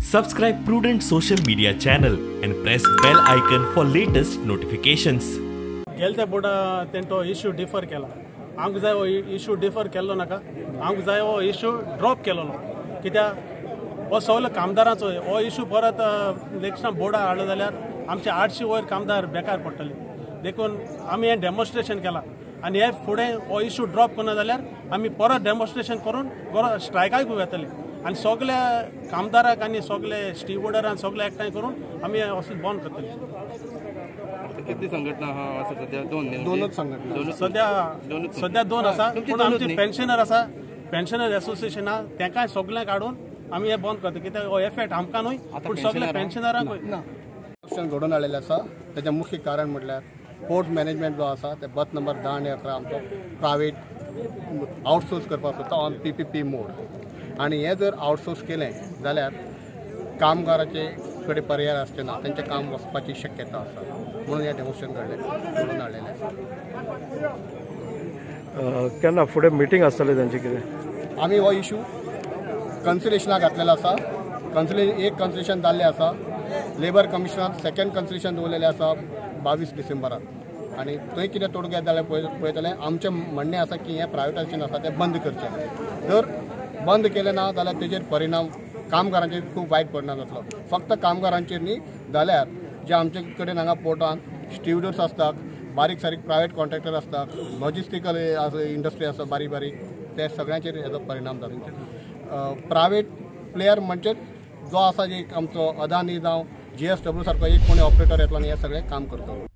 Subscribe Prudent Social Media channel and press bell icon for latest notifications. गेलते बोर्डा तेंचो issue differ केला. आमकां जाय हो इश्यू डिफर केल्लो नाका, आमकां जाय हो इश्यू ड्रॉप केलो. कित्याक हो सगलो कामदारांचो हो इश्यू परत नेक्स्ट बोर्डा हाडलो जाल्यार आमचे 800 वयर कामदार बेकार पडटले. देखून आमी हें डेमॉन्स्ट्रेशन केलां आनी हे फुडें हो इश्यू ड्रॉप करना जाल्यार आमी परत डेमॉन्स्ट्रेशन करून स्ट्रायकाक वेतले आनी सगल्या कामदाराक आनी सगले स्टीवर्डरान सगळे एकठांय करून आमी असो बंद करतले. कितली संघटना आसा सध्या? दोनच संघटना सध्या दोन आसा, पूण आमचे पेन्शनर आसा, पेन्शनर एसोसिएशन आसा, तेंकाय सगळें काडून आमी हें बंद करता. कित्याक हो एफेक्ट आमकां न्हय पूण सगळे पेन्शनरांकूय. घडोवन हाडलेलें आसा तेजें मुख्य कारण म्हटल्यार पोर्ट मॅनेजमेंट जो आसा ते बर्थ नंबर 10 आनी 11 आमचो प्रायवेट आउटसोर्स करपाक सोदता ऑन PPP मोड. आनी हें जर आउटसोर्स केलें जाल्यार कामगाराचे कडेन पर्याय आसचे ना, तेंचें काम वचपाची शक्यता आसा, म्हणून हें डेमॉन्स्ट्रेशन घडोवन हाडलेलें आसा. केन्ना फुडें मिटींग आसतलें तेंचें कितें? आमी हो इशू कन्सिलेशनाक घातलेलो आसा. एक कन्सिलेशन जाल्लें आसा, लेबर कमिशनरान सेकंड कन्सिलेशन दवरलेलें आसा 22 डिसेंबराक आनी थंय कितें तोडगें जाल्यार पळयतलें. आमचें म्हणणें आसा की हें प्रायवेटायजेशन आसा तें बंद करचें. जर बंद केलें ना जाल्यार तेजेर परिणाम कामगारांचेर खूब वायट परिणाम जातलो. फक्त कामगारांचेर न्ही जाल्यार जे आमचे कडेन हांगा पोर्टान स्टिवडर्स आसतात, बारीक सारीक प्रायवेट कॉन्ट्रॅक्टर आसतात, लॉजिस्टिकल इंडस्ट्री आसा बारीक बारीक, ते सगळ्यांचेर हेजो परिणाम जाता. प्रायवेट प्लेयर म्हणजेच जो आसा एक आमचो अदानी जावं GSW सारको एक कोणी ऑपरेटर येतलो आनी हें सगळें काम करतलो.